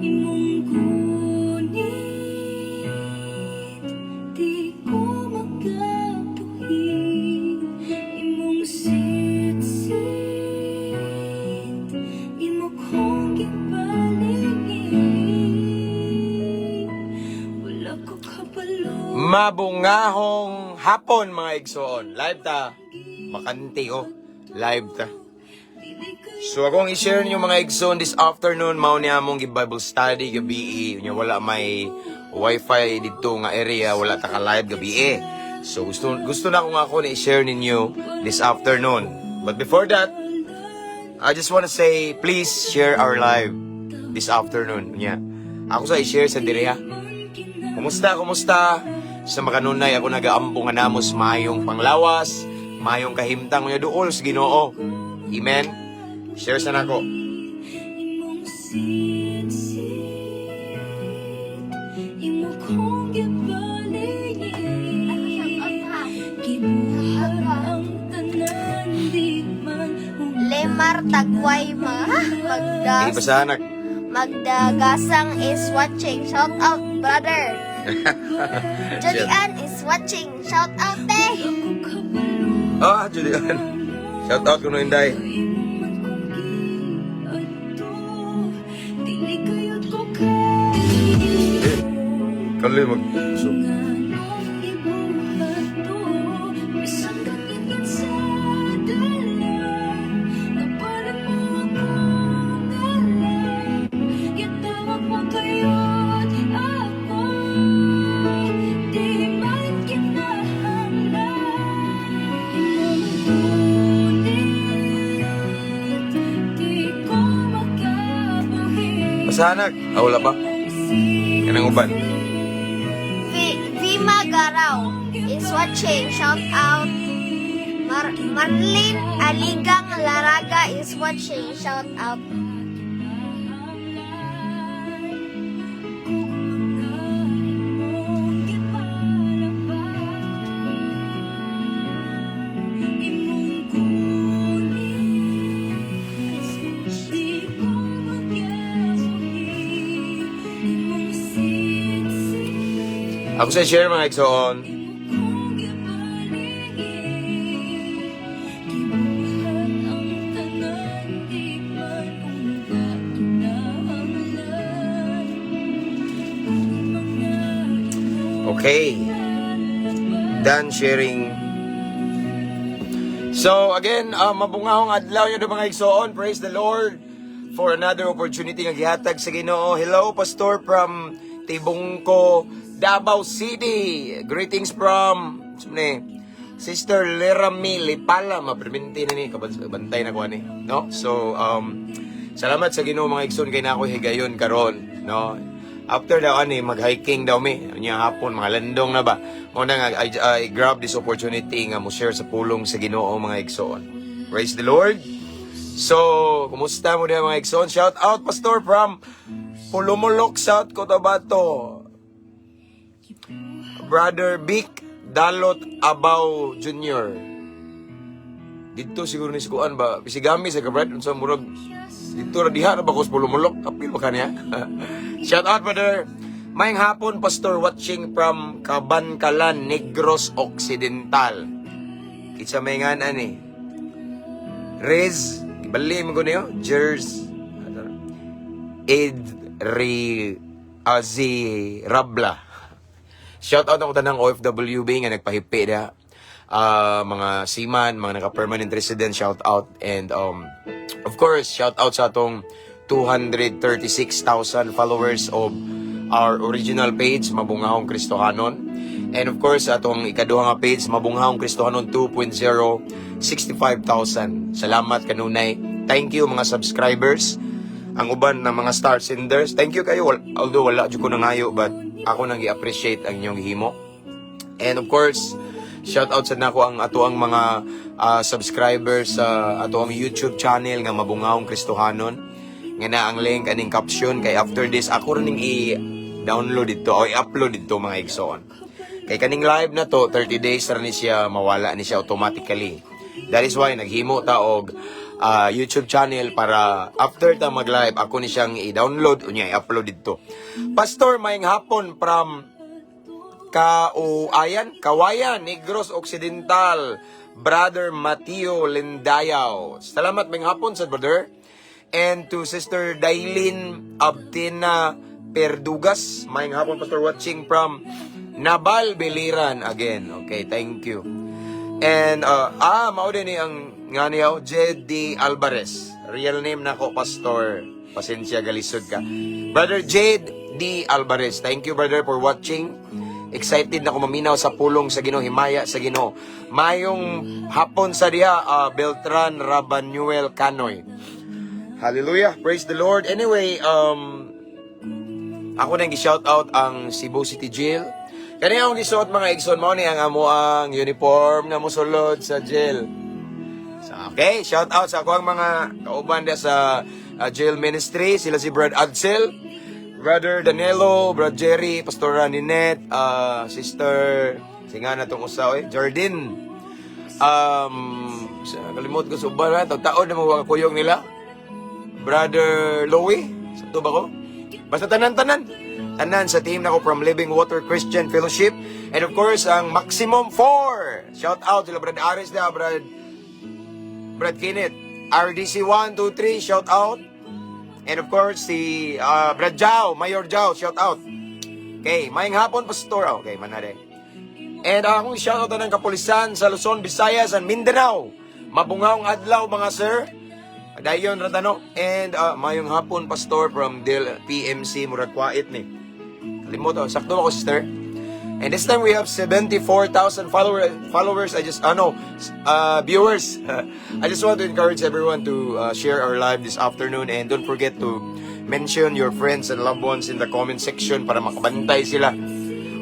Imong gunit, di ko makabuhi. Imong sitsit, imo kong gipaligid. Wala ko kabalo. Mabungahong hapon, mga igsoon. Live ta. Makanti ko. Live ta. So akong i-share niyo, mga igsoon, this afternoon, mao ni among gi-Bible study gabi. Nya wala may wifi dito nga area, wala ta ka live gabi. So gusto gusto na ko nga ako ni i-share ninyo this afternoon. But before that, I just wanna say, please share our live this afternoon. Nya. Ako sa i-share sa diri ha. Kumusta, kumusta? Sa makanunay ako nagaampo nga namos mayong panglawas, mayong kahimtang unya duol sa Ginoo. Amen. Share sa nako. Imong sitsit, imo kong gipaligid. Gibuhat ang tanan, di man Lemar Tagway ma Ay, Magdas basahan nak. Magdagasang is watching. Shout out, brother. Julian is watching. Shout out, te. Ah, Julian. Shout out kuno inday. Imo man kong giadto, dili kayod ko kayo. Kaloy mag so, Nganong ibuhat to, bisan gangit sa dalan. Napalan mo ako ngalan. Gitawag mo kayod ako. Di man kinahanglan. Imong gunit, di ko makabuhi. Basahan nak. Ah, wala pa. Kanang uban. Vima Garaw is watching. Shout out. Marlene Aligang Laraga is watching. Shout out. Imong gunit, di ko makabuhi. Imong sitsit, Ako sa share, mga igsoon. imo kong gipaligid. Gibuhat ang tanan, di man unta kinahanglan. Kung mga imong Okay. Done sharing. So again, mabungahong adlaw yun mga igsoon. Praise the Lord for another opportunity nga gihatag sa Ginoo. Hello, Pastor from Tibungko, Davao City. Greetings from ni Sister Lerami Lipala, maperminti na ni bantay na ko ani, no? So salamat sa Ginoo, mga igsoon, kay na ako higayon karon, no? After daw ani mag-hiking daw mi nya hapon, mga landong na ba. Mo na nga I grab this opportunity nga mo share sa pulong sa Ginoo, mga igsoon. Praise the Lord. So, kumusta mo diha, mga igsoon? Shout out, Pastor from Polomolok, South Cotabato. Brother Vic Dalot Abaw Jr. Dito siguro ni Kuan ba? Bisigami sa kabrad unsa murag dito ra diha na ba ko sa Polomolok? Apil ba kaniya? Shout out, brother. Maayong hapon, Pastor, watching from Kabankalan, Negros Occidental. Kitsa may nga ani. Rez, bali mo ko niyo, Jers Ed Ri Azi Rabla. Shout out ako tanang OFWB nga nagpahipi da. Ah, mga seaman, mga naka-permanent resident, shout out. And of course, shout out sa atong 236,000 followers of our original page, Mabungahong Kristohanon. And of course, atong ikaduha nga page, Mabungahong Kristohanon 2.0, 65,000. Salamat kanunay. Thank you, mga subscribers. Ang uban ng mga star senders. Thank you kayo. Although wala jud ko nangayo, but ako nang gi-appreciate ang inyong himo. And of course, shout out sa nako ang ato ang mga subscribers sa ato ang YouTube channel nga Mabungahong Kristohanon. Nga na ang link aning caption kay after this ako rin ning i-download dito o i-upload dito, mga igsoon. Kay kaning live na to, 30 days ra ni siya, mawala ni siya automatically. That is why naghimo ta og YouTube channel para after ta mag-live, ako ni siyang i-download unya i-upload dito. Pastor, maayong hapon from Kauayan, Kawayan, Negros Occidental, Brother Mateo Lindayaw. Salamat, maayong hapon sa brother. And to Sister Dailin Abtina Perdugas, maayong hapon, Pastor, watching from Nabal Biliran again. Okay, thank you. And mao din ni ang nga niyaw, J.D. Alvarez. Real name nako, Pastor. Pasensya, galisod ka. Brother Jade D. Alvarez. Thank you, brother, for watching. Excited na ko maminaw sa pulong sa Ginoo, himaya sa Ginoo. Mayong hapon sa diha, Beltran Rabanuel Canoy. Hallelujah. Praise the Lord. Anyway, ako nang gi-shout out ang Cebu City Jail. Kani akong gisuot, mga igsoon, mao ni ang amo ang uniform nga mosulod sa jail. So, okay, shout out sa ako ang mga kauban dia sa jail ministry, sila si Brad Adsel, Brother Danilo, Brad Jerry, Pastora Ninette, Sister, singa na tong usa oy, Jardin. Sa kalimot ko sa uban ha, taon na mga kuyog nila. Brother Louie, sa ba ko? Basta tanan-tanan. Tanan sa team nako from Living Water Christian Fellowship. And of course, ang Maximum 4. Shout out sila Brad Aris na, Brad Kenneth. RDC 1, 2, 3, shout out. And of course, si Brad Jao, Mayor Jao, shout out. Okay, maayong hapon, Pastor. Okay, manade. And akong shout out ng kapulisan sa Luzon, Visayas, and Mindanao. Mabungahong adlaw, mga sir. Dayon ratano. And mayong hapon, Pastor, from Del PMC murag kwait ni. Kalimot oh, sakto ako, sister. And this time we have 74,000 followers. I just ano, viewers. I just want to encourage everyone to share our live this afternoon and don't forget to mention your friends and loved ones in the comment section para makabantay sila.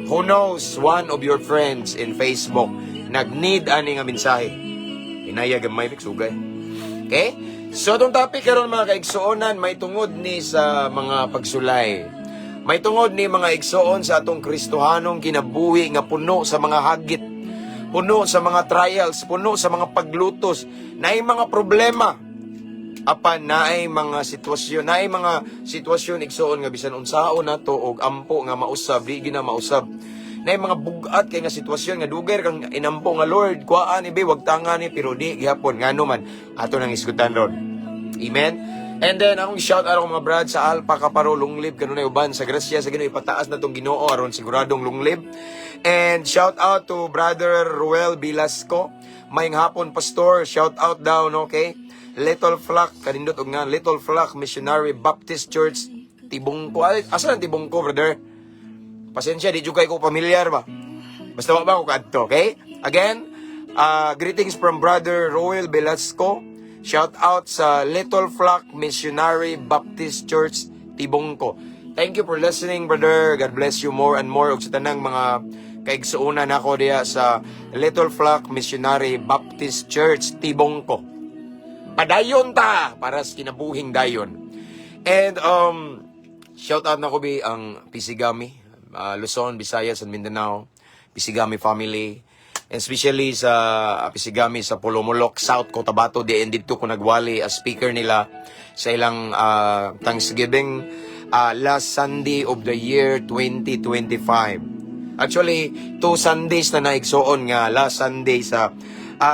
Who knows, one of your friends in Facebook nag-need ani nga mensahe. Hinaya gamay sugay. Okay? So, itong topic karon, mga kaigsuonan, may tungod ni sa mga pagsulay. May tungod ni, mga igsuon, sa atong Kristohanong kinabuhi nga puno sa mga hagit, puno sa mga trials, puno sa mga paglutos, naay mga problema. Apan naay mga sitwasyon, igsuon, nga bisan unsaon nato og ampo nga mausab, di gina mausab. Naay mga bugat kay nga sitwasyon nga dugay kang inampo nga, "Lord, kuhaan ni be, wag tanga ni," pero di gihapon. Ngano man, ato nang isgutan ron. Amen. And then akong shout out akong mga brad sa Alpa Kaparo lunglib kanunay uban sa grasya sa Ginoo, ipataas na tong Ginoo aron siguradong lunglib. And shout out to Brother Ruel Velasco. Maayong hapon, Pastor, shout out daw, no, okay? Little Flock, kanindot og nga Little Flock Missionary Baptist Church, Tibungko. Ay, asa ang Tibungko, brother? Pasensya, di jud kay ko pamilyar ba. Basta wa ba ko kaadto, okay? Again, greetings from Brother Roel Velasco. Shout out sa Little Flock Missionary Baptist Church, Tibungko. Thank you for listening, brother. God bless you more and more. Ug sa tanang mga kaigsuonan nako diya sa Little Flock Missionary Baptist Church, Tibungko. Padayon ta para sa kinabuhing dayon. And shout out na ko bi ang Pisigami, Luzon, Visayas and Mindanao, Pisigami family. And especially sa Pisigami sa Polomolok, South Cotabato, di didto ko nagwali as speaker nila sa ilang Thanksgiving last Sunday of the year 2025. Actually, 2 Sundays na naigsuon nga last Sunday sa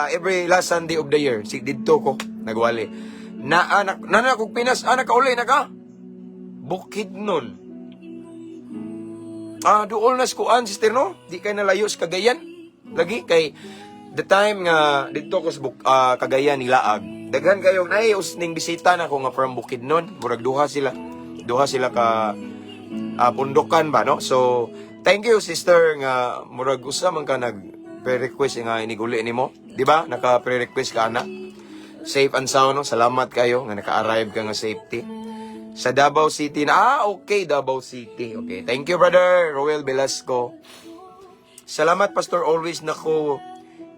every last Sunday of the year. Si didto ko nagwali. Na anak na na kog Pinas, anak kauli na ka. Bukidnon. Ah, duol na sa kuan, sister, no? Di kay nalayo sa Cagayan. Lagi kay the time nga didto ko sa Cagayan nilaag. Daghan kayo nay us ning bisita na ko nga from Bukidnon. Murag duha sila. Duha sila ka pundukan ba, no? So, thank you, sister, nga murag usa man ka nag pre-request nga iniguli nimo, di ba? Naka pre-request ka ana. Safe and sound, no? Salamat kayo nga naka-arrive ka nga safety. Sa Davao City na. Ah, okay, Davao City. Okay. Thank you, Brother Roel Velasco. Salamat, Pastor, always nako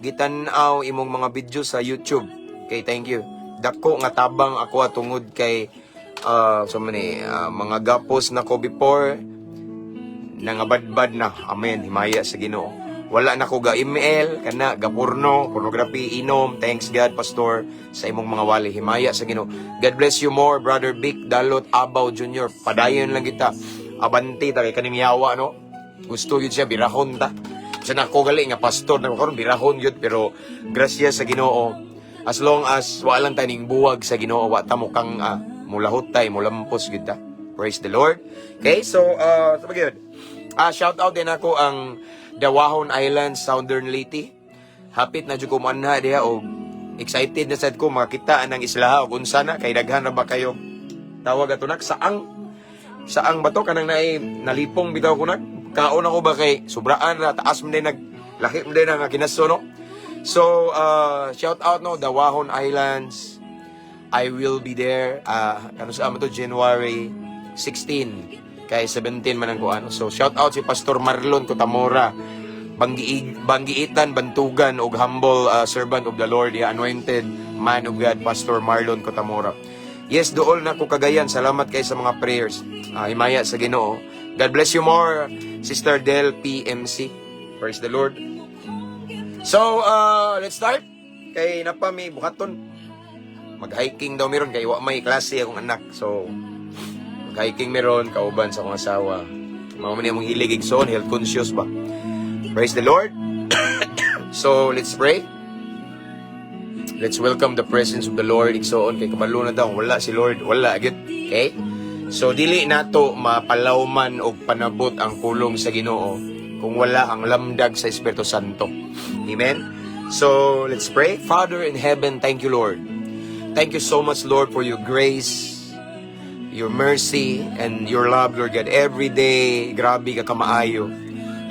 gitan-aw imong mga video sa YouTube. Okay, thank you. Dako nga tabang ako tungod kay So many mga gapos na ko before nangabadbad na. Amen. Himaya sa Ginoo. Wala na ko ga ML, kana ga porno, pornography, inom. Thanks God, Pastor, sa imong mga wali. Himaya sa Ginoo. God bless you more, Brother Vic Dalot Abaw Jr. Padayon lang kita. Abanti ta kay kaning yawa, no. Gusto yun siya birahon ta. Sa nako gali nga pastor na karon birahon yun, pero grasya sa Ginoo. As long as wa lang ta ning buwag sa Ginoo, wa ta mo kang mulahot tay, mulampos gyud ta. Praise the Lord. Okay, so sa gyud. Shout out din ako ang Dawahon Island, Southern Leyte. Hapit na jud ko moanha diha og excited na sad ko makita anang islaha og unsa na kay daghan ra ba kayo tawag ato nak saang saang ba to kanang naay nalipong bitaw ko nak kaon ako ba kay sobraan ra taas man din nag laki man din nga kinaso, no. So shout out, no, Dawahon Islands. I will be there kano sa to January 16 kay 17 man ang kuan. So shout out si Pastor Marlon Cotamora, Banggiig, Banggiitan, Bantugan og humble servant of the Lord, the anointed man of God, Pastor Marlon Cotamora. Yes, dool na ko Cagayan. Salamat kay sa mga prayers. Himaya sa Ginoo. God bless you more, Sister Del PMC. Praise the Lord. So, let's start. Kay napa mi buhaton. Mag-hiking daw meron kay wa may klase akong anak. So, mag-hiking meron kauban sa akong asawa. Mao man among hilig, igsoon, health conscious ba. Praise the Lord. So, let's pray. Let's welcome the presence of the Lord. Igsoon, kay kabalo na daw wala si Lord, wala gyud. Okay? So dili nato mapalawman og panabot ang pulong sa Ginoo kung wala ang lamdag sa Espiritu Santo. Amen. So let's pray. Father in heaven, thank you, Lord. Thank you so much, Lord, for your grace, your mercy, and your love, Lord God. Every day, grabe ka kamaayo.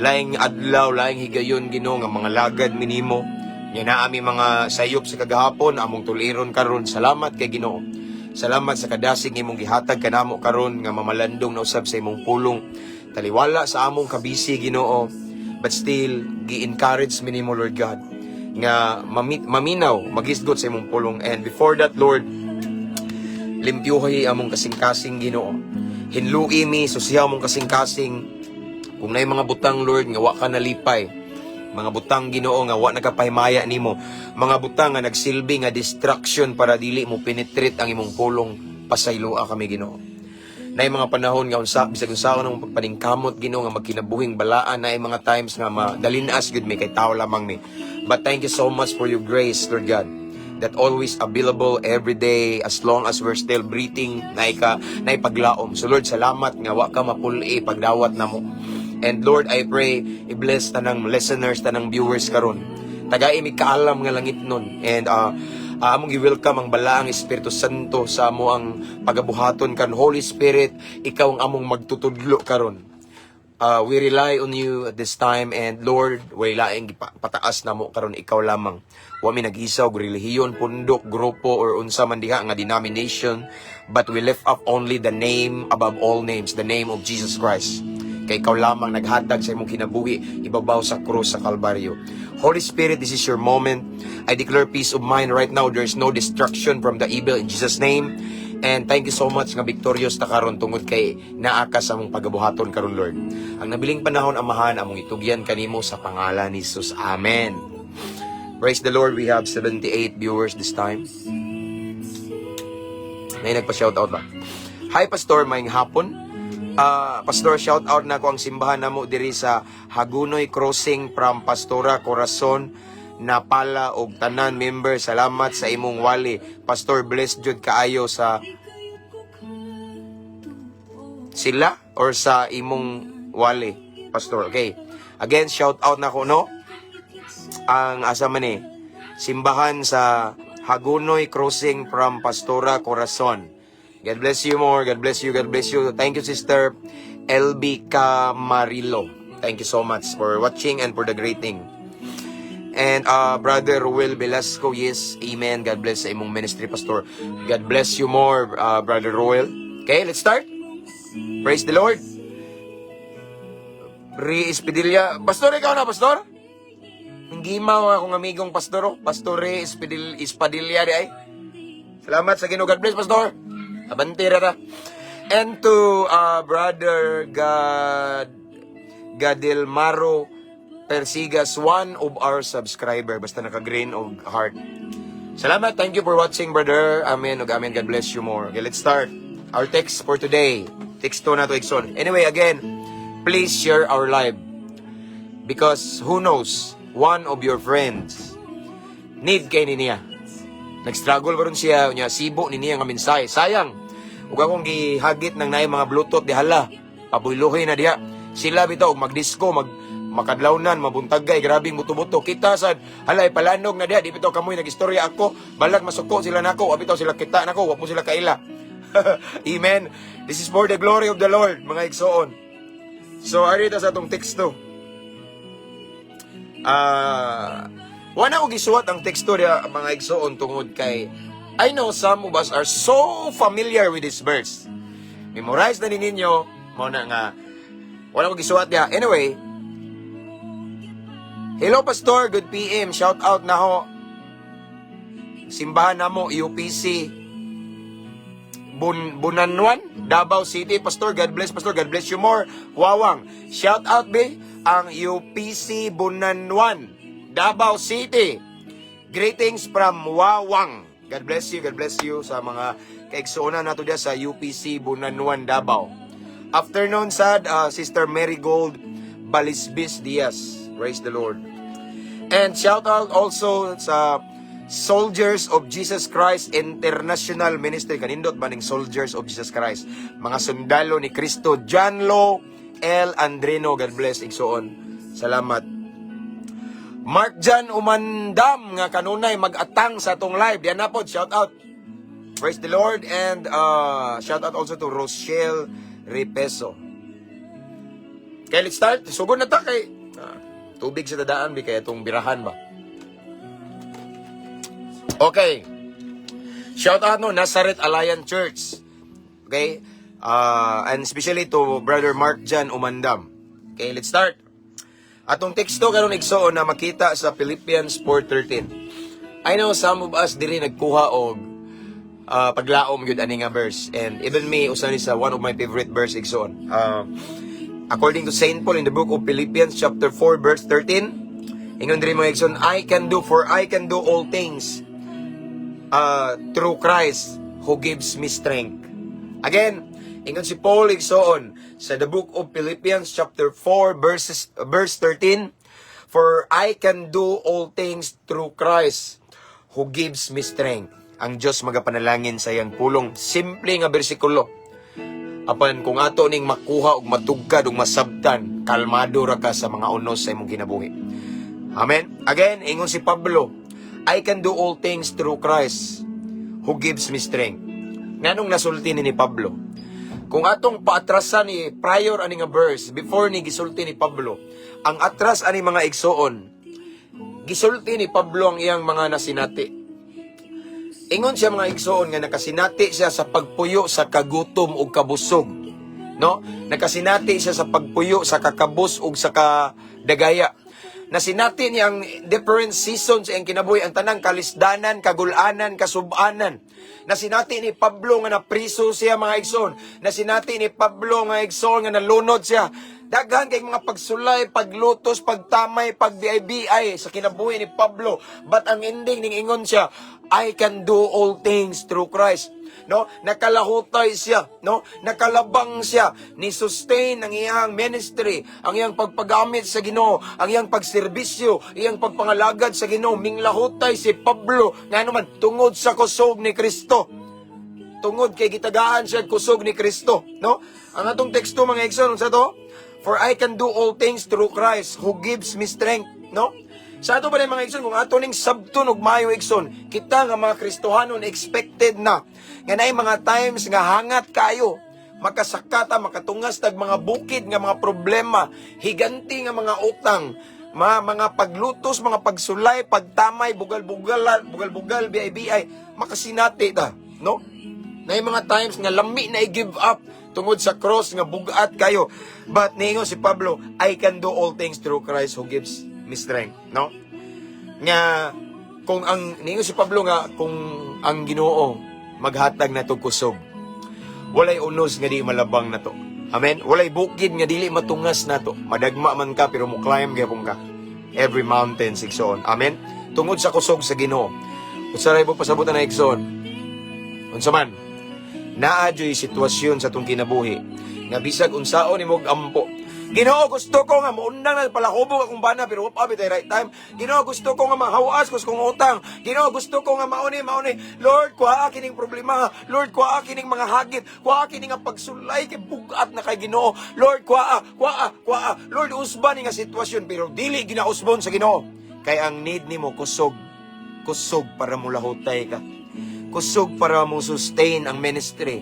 Laing adlaw, laing higayon, Ginoo, nga mga lagad minimo. Nya naa mi mga sayop sa kagahapon, among tuliron karon. Salamat kay Ginoo. Salamat sa kadasig imong gihatag kanamo karon nga mamalandong na usab sa imong pulong. Taliwala sa among kabisi, Ginoo, but still gi-encourage mi nimo, Lord God, nga maminaw, magisgot sa imong pulong. And before that, Lord, limpyuhay among kasing-kasing, Ginoo. Hinlui mi, susiha among kasing-kasing. Kung naay mga butang, Lord, nga wa ka nalipay. Mga butang, Ginoo, nga wa nakapahimaya nimo. Mga butang nga nagsilbi nga distraction para dili mo penetrate ang imong pulong. Pasayloa kami, Ginoo. Naay mga panahon nga unsa bisag unsaon ang pagpaningkamot, Ginoo, nga magkinabuhing balaan, naay mga times nga madalinas gud mi kay tao lamang mi. But thank you so much for your grace, Lord God, that always available every day as long as we're still breathing, naay ka naay paglaom. So Lord, salamat nga wa ka mapuli pagdawat namo. And Lord, I pray i-bless tanang listeners, tanang viewers karon. Tagai mi kaalam nga langit nun and among i-welcome ang balaang Espiritu Santo sa amo ang pagabuhaton kan. Holy Spirit, ikaw ang among magtutudlo karon. We rely on you at this time and Lord, way laing pataas namo karon, ikaw lamang. Wa mi nag-isaw og relihiyon, pundok, grupo or unsa man diha nga denomination, but we lift up only the name above all names, the name of Jesus Christ. Kay ikaw lamang naghatag sa imong kinabuhi ibabaw sa krus sa Kalbaryo. Holy Spirit, this is your moment. I declare peace of mind right now. There is no destruction from the evil in Jesus' name. And thank you so much nga victorious ta karon tungod kay naa ka sa among pagabuhaton karon, Lord. Ang nabiling panahon, Amahan, among itugyan kanimo sa pangalan ni Jesus. Amen. Praise the Lord, we have 78 viewers this time. May nagpa-shoutout ba? Hi, Pastor, maayong hapon. Pastor, shout out na ko ang simbahan namo diri sa Hagunoy Crossing from Pastora Corazon Napala og tanan member. Salamat sa imong wali. Pastor, bless jud kaayo sa sila or sa imong wali, Pastor. Okay. Again, shout out na ko, no? Ang asa man eh, simbahan sa Hagunoy Crossing from Pastora Corazon. God bless you more. God bless you. God bless you. Thank you, Sister LB Camarillo. Thank you so much for watching and for the greeting. And Brother Ruel Velasco, yes, amen. God bless sa imong ministry, Pastor. God bless you more, Brother Ruel. Okay, let's start. Praise the Lord. Ri Espedilla. Pastor, ikaw na, Pastor? Ang gimaw akong amigong pastor, oh. Pastor Ri Espadilla di ay. Salamat sa Ginoo. God bless, Pastor. Abante ra ta. And to Brother God Gadelmaro Persigas, one of our subscriber. Basta naka-green og heart. Salamat. Thank you for watching, brother. Amen. Ug amen. God bless you more. Okay, let's start our text for today. Teksto nato, igsoon. Anyway, again, please share our live. Because who knows, one of your friends need kay ni niya. Nag-struggle ba ron siya, niya sibo ni niya nga mensahe. Sayang. Ug akong gihagit ng naay mga Bluetooth di hala. Pabuylohin na diha. Sila bitaw og magdisco, makadlawnan, mabuntagay, grabing buto-buto. Kita sad, hala palanog na diha, di bitaw kamoy nagistorya ako, balag masuko sila nako, wa bitaw sila kita nako, wa po sila kaila. Amen. This is for the glory of the Lord, mga igsoon. So, ari ta sa atong teksto. Ah, wala ko gisuwat ang teksto diha, mga igsoon, tungod kay I know some of us are so familiar with this verse. Memorize na ni ninyo, mao na nga wala ko gisuwat diha. Anyway, hello Pastor, good PM. Shout out na ho. Simbahan namo UPC Bunanwan, Davao City. Pastor, God bless, Pastor. God bless you more. Wawang. Shout out, be, ang UPC Bunanwan, Davao City. Greetings from Wawang. God bless you, God bless you sa mga kaigsuonan nato diya sa UPC Bunanwan, Davao. Afternoon sad, Sister Mary Gold Balisbis Diaz. Praise the Lord. And shout out also sa Soldiers of Jesus Christ International Ministry. Kanindot ba ning Soldiers of Jesus Christ? Mga sundalo ni Kristo. John Lo L. Andrino. God bless, igsoon. Salamat. Mark Jan Umandam nga kanunay mag-atang sa atong live. Diyan na po, shout out. Praise the Lord and shout out also to Rochelle Repeso. Okay, let's start. Sugod na ta kay tubig sa dadaan bi kay atong birahan ba. Okay. Shout out no Nazareth Alliance Church. Okay? And especially to Brother Mark Jan Umandam. Okay, let's start. Atong teksto karon, igsoon, na makita sa Philippians 4:13. I know some of us diri nagkuha og paglaom gyud ani nga verse, and even me, usa ni sa one of my favorite verse, igsoon. According to Saint Paul in the book of Philippians chapter 4 verse 13, ingon diri, mga igsoon, I can do for I can do all things through Christ who gives me strength. Again, ingon si Paul, igsoon, sa the book of Philippians chapter 4 verse 13, "For I can do all things through Christ who gives me strength." Ang Diyos magapanalangin sa iyang pulong. Simple nga bersikulo. Apan kung ato ning makuha og matugkad og masabtan, kalmado ra ka sa mga unos sa imong kinabuhi. Amen. Again, ingon si Pablo, "I can do all things through Christ who gives me strength." Nganong nasulti ni Pablo? Kung atong paatrasan ni prior ani nga verse, before ni gisulti ni Pablo, ang atras ani, mga igsoon, gisulti ni Pablo ang iyang mga nasinati. Ingon siya, mga igsoon, nga nakasinati siya sa pagpuyo sa kagutom ug kabusog. No? Nakasinati siya sa pagpuyo sa kakabus ug sa kadagaya. Nasinati niya ang different seasons sa iyang kinabuhi, ang tanang kalisdanan, kagulanan, kasubanan. Nasinati ni Pablo nga napriso siya, mga igsoon. Nasinati ni Pablo nga, igsoon, nga nalunod siya. Daghan kay mga pagsulay, paglutos, pagtamay, pagbiay-biay sa kinabuhi ni Pablo. But ang ending ning ingon siya, "I can do all things through Christ." No? Nakalahutay siya, no? Nakalabang siya ni sustain ang iyang ministry, ang iyang pagpagamit sa Ginoo, ang iyang pagserbisyo, iyang pagpangalagad sa Ginoo. Minglahutay si Pablo ngano man tungod sa kusog ni Kristo, tungod kay gitagaan siya kusog ni Kristo, no? Ang atong teksto, mga igsoon, unsa to? "For I can do all things through Christ who gives me strength," no? Sa ato pa rin, mga igsoon, kung ato ning sabton og maayo, igsoon, kita nga mga Kristohanon expected na nga naay mga times nga hangat kayo, makasakata, makatungas tag mga bukid nga mga problema, higanti nga mga utang, mga paglutos, mga pagsulay, pagtamay, bugal-bugal, bugal-bugal, biay-biay, makasinati ta, no? Naay mga times nga lami na i-give up tungod sa cross nga bugat kayo. But niingon si Pablo, "I can do all things through Christ who gives me strength," no? Nga kung ang niingon si Pablo nga kung ang Ginoo maghatag na kusog. Walay unos nga di malabang nato. Amen? Walay bukid nga dili matungas nato. Madagma man ka pero mo climb gyapon ka. Every mountain, igsoon. Amen? Tungod sa kusog sa Ginoo. Unsa ray mo pasabutan na, igsoon? Unsa man? Naa juy sitwasyon sa atong kinabuhi nga bisag unsaon nimo ampo. Ginoo, gusto ko nga muundang na palahubog akong bana pero wa pa bitay right time. Ginoo, gusto ko nga mahawas ko sa kong utang. Ginoo, gusto ko nga mauni mauni. Lord, kuha kining problema. Lord, kuha kining mga hagit. Kuha kining nga pagsulay kay bugat na kay Ginoo. Lord, kuha, kuha, kuha. Lord, usba ni nga sitwasyon pero dili ginausbon sa Ginoo. Kay ang need nimo kusog. Kusog para mulahutay ka. Kusog para mo sustain ang ministry.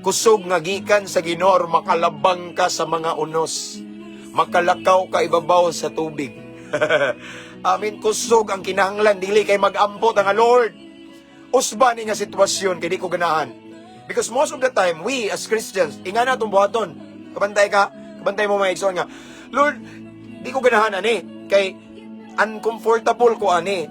Kusog nga gikan sa Ginoo makalabang ka sa mga unos. Makalakaw ka ibabaw sa tubig. Amin, kusog ang kinahanglan dili kay mag-ampo ta nga, "Lord, usba ni nga sitwasyon kay di ko ganahan." Because most of the time, we as Christians, ingana atong buhaton. Kabantay ka, kabantay mo, mga igsoon, nga, "Lord, di ko ganahan ani kay uncomfortable ko ani.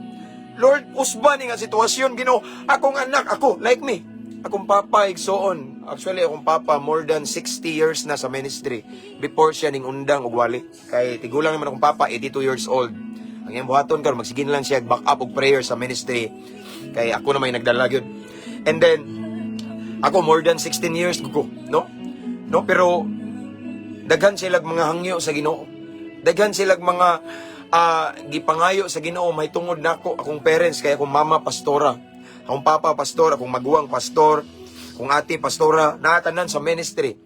Lord, usba ni nga sitwasyon, Ginoo. Akong anak, ako, like me. Akong papa, igsoon. Actually, akong papa, more than 60 years na sa ministry before siya ning undang og wali. Kay tigulang naman akong papa, 82 years old. Ang iyang buhaton karon magsigin lang siya back up og prayer sa ministry. Kay ako na may nagdala gyud. And then, ako more than 16 years ko, no? No, pero daghan silag mga hangyo sa Ginoo. Daghan silag mga gipangayo sa Ginoo mahitungod nako, akong parents, kay akong mama pastora, akong papa pastor, akong maguwang pastor, akong ate pastora, natanan sa ministry.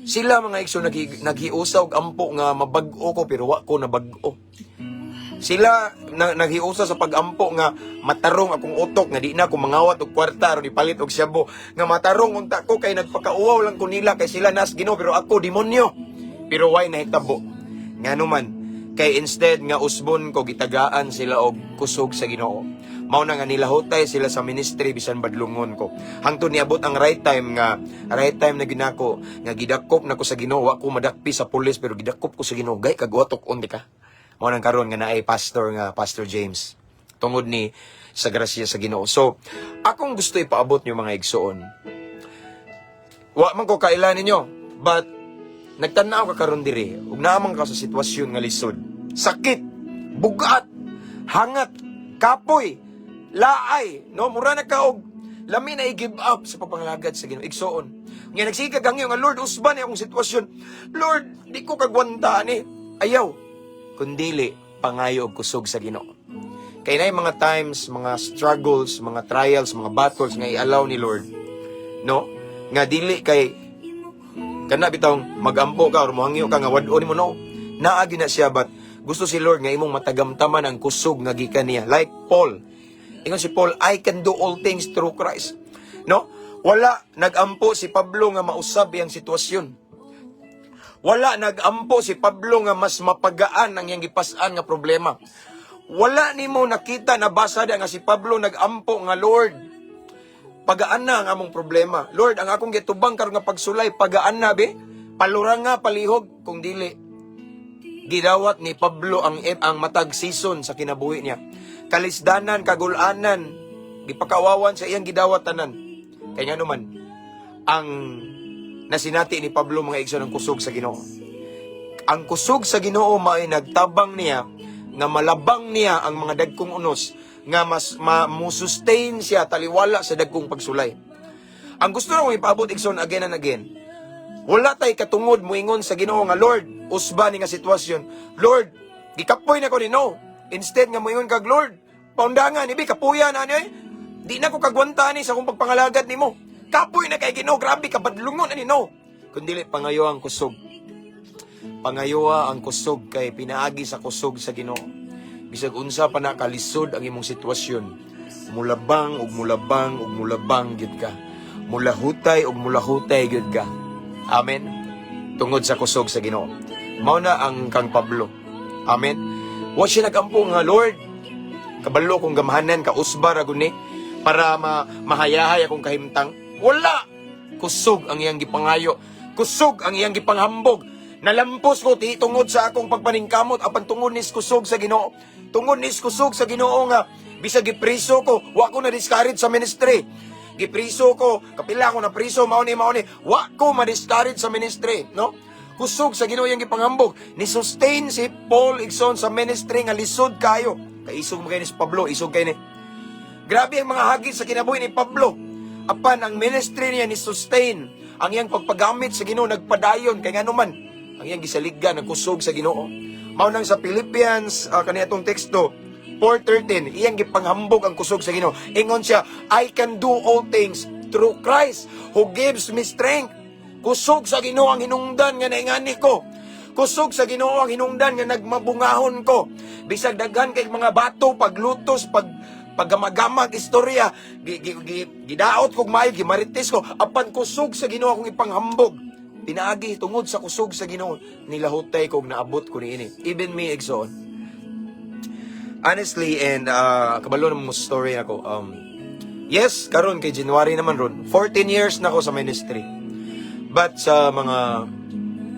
Sila, mga igsoon, naghiusa og ampo nga mabag-o ko pero wa ko nabag-o. Sila na, naghiusa sa pag-ampo nga matarong akong utok, nga di na ako mangawat og kwarta aron ipalit og syabo, nga matarong unta ko kay nagpakauwaw lang ko nila kay sila nas Ginoo pero ako demonyo. Pero why nahitabo? Ngano man kay instead nga usbon ko, gitagaan sila og kusog sa Ginoo. Mao na nga nilahutay sila sa ministry bisan badlungon ko. Hangtod niabot ang right time nga right time na ginako nga gidakop nako sa Ginoo. Wa ko madakpi sa pulis pero gidakop ko sa Ginoo. Gay kagwatok undi ka. Mao nang karon nga naay pastor nga Pastor James tungod ni sa grasya sa Ginoo. So, akong gusto ipaabot niyo, mga igsoon. Wa man ko kaila ninyo, but nagtan-aw ka karon diri ug naa man ka sa sitwasyon nga lisod. Sakit, bugat, hangat, kapoy, laay, no? Mura na ka og lami na i-give up sa pagpangalagad sa Ginoo. Igsoon, nga nagsige kag hangyo nga, "Lord, usban ni akong sitwasyon. Lord, di ko kagwanta ani." Ayaw. Kundili, pangayo og kusog sa Ginoo. Kay naay mga times, mga struggles, mga trials, mga battles nga i-allow ni Lord. No? Nga dili kay kana bitawng magampo ka or mohangyo ka nga wad-on nimo, no. Naa gyud na siya, but gusto si Lord nga imong matagamtaman ang kusog nga gikan niya. Like Paul. Ingon si Paul, "I can do all things through Christ." No? Wala nagampo si Pablo nga mausab iyang sitwasyon. Wala nagampo si Pablo nga mas mapagaan ang iyang gipas-an nga problema. Wala nimo nakita, nabasa da nga si Pablo nagampo nga, "Lord, pagaan na ang among problema. Lord, ang akong gitubang karon nga pagsulay, pagaan na be. Palurang nga palihog." Kung dili, gidawat ni Pablo ang matag season sa kinabuhi niya. Kalisdanan, kagulanan, gipakawawan sa iyang gidawat tanan. Kay nga naman, ang nasinati ni Pablo, mga igsoon, ang kusog sa Ginoo. Ang kusog sa Ginoo mao'y nagtabang niya nga malabang niya ang mga dagkong unos, nga mas mo sustain siya taliwala sa dagkong pagsulay. Ang gusto na kong ipaabot, igsoon, again and again, wala tay katungod muingon sa Ginoo nga, "Lord, usba ni nga sitwasyon. Lord, gikapoy na ko ni." No. Instead nga muingon kag, "Lord, paundangan ibi kapuya na ani oy. Di na ko kagwanta ni sa akong pagpangalagad nimo. Kapoy na kay Ginoo, grabe ka badlungon ani." No. Kundili pangayo ang kusog. Pangayoa ang kusog kay pinaagi sa kusog sa Ginoo, bisag unsa pa na kalisod ang imong sitwasyon, mulabang ug mulabang ug mulabang gyud ka. Mulahutay ug mulahutay gyud ka. Amen. Tungod sa kusog sa Ginoo. Mao na ang kang Pablo. Amen. Wa siya nagampo nga, "Lord, kabalo kong gamhanan ka, usba ra gud ni para mahayahay akong kahimtang." Wala. Kusog ang iyang gipangayo. Kusog ang iyang gipanghambog. Nalampos ko ti tungod sa akong pagpaningkamot apan tungod nis kusog sa Ginoo. Tungod nis kusog sa Ginoo nga bisag gipriso ko, wa ko na discourage sa ministry. Gipriso ko, kapila ko na priso, mao ni, mao ni. Wa ko ma-discourage sa ministry, no? Kusog sa Ginoo yang gipanghambog. Ni sustain si Paul, igsoon, sa ministry nga lisod kayo. Kaisog mo kay ni si Pablo, isog kay ni. Grabe ang mga hagit sa kinabuhi ni Pablo. Apan ang ministry niya ni sustain. Ang iyang pagpagamit sa Ginoo nagpadayon kay ngano man ang iyang gisaligan ang kusog sa Ginoo. Mao nang sa Philippians kaniadtong teksto 4:13, iyang gipanghambog ang kusog sa Ginoo. Ingon siya, "I can do all things through Christ who gives me strength." Kusog sa Ginoo ang hinungdan nga naingani ko. Kusog sa Ginoo ang hinungdan nga nagmabungahon ko. Bisag daghan kay mga bato, paglutos, paggamag-gamag istorya, gi, gi, gi, gidaot kog maayo, gimarites ko, apan kusog sa Ginoo akong ipanghambog. Pinaagi tungod sa kusog sa Ginoo, nilahutay kog naabot ko niini. Even me, igsoon. Honestly, and kabalo na mo story ako. Yes, karon kay January naman ron. 14 years na ako sa ministry. But sa mga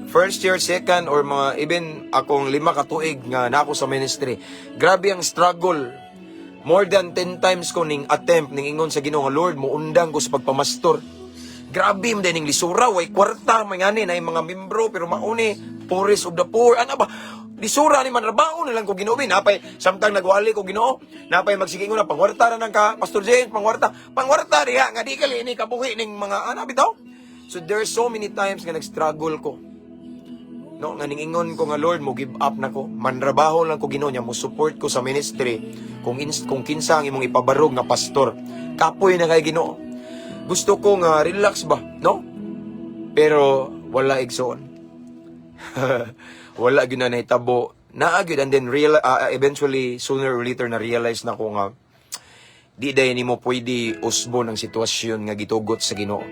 first year, second, or mga even akong 5 ka tuig nga na ako sa ministry, grabe ang struggle. More than 10 times ko ning attempt, ning ingon sa Ginoo nga, "Lord, muundang ko sa pagpamastor." Grabe man ning lisura, way kwarta, may ngani na mga membro, pero mauni, poorest of the poor. Ano ba? Lisura ni man rabaon na lang ko Ginoo. Napay samtang nagwali ko Ginoo, napay magsigingon na pangwarta na nang ka Pastor James, pangwarta, pangwarta diha nga di kali ni kabuhi ning mga ana bitaw. So there's so many times nga nag-struggle ko. No, nga ningingon ko nga, "Lord, mo give up na ko. Manrabaho lang ko Ginoo niya, mo support ko sa ministry kung kinsa ang imong ipabarog nga pastor. Kapoy na kay Ginoo. Gusto ko nga relax ba, no?" Pero wala, igsoon. Wala gyud na nahitabo. Naa gyud, and then eventually, sooner or later, na realize na ko nga di day nimo pwede usbon ang sitwasyon nga gitugot sa Ginoo.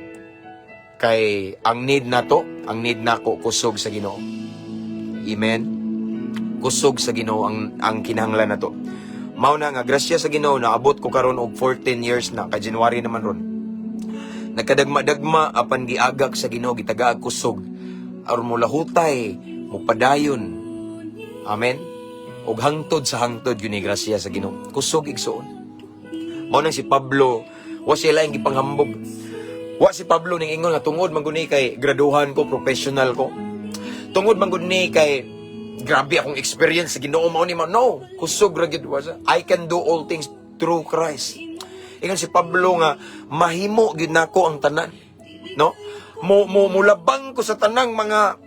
Kay ang need nato, ang need nako, kusog sa Ginoo. Amen. Kusog sa Ginoo ang kinahanglan nato. Mao na nga grasya sa Ginoo naabot ko karon og 14 years na kay January naman ron. Nagkadagma-dagma apan giagak sa Ginoo, gitagaag kusog aron mo lahutay, mo padayon. Amen. Og hangtod sa hangtod yun ni grasya sa Ginoo. Kusog, igsoon. Mao nang si Pablo, wa siya laing gipanghambog. Wa si Pablo ning ingon nga tungod man gud ni kay graduhan ko, professional ko. Tungod man gud ni kay grabe akong experience sa Ginoo, mao ni mao. No, kusog ra gyud wa siya. "I can do all things through Christ." Ingon si Pablo nga mahimo gyud nako ang tanan. No? Mo mo mulabang ko sa tanang mga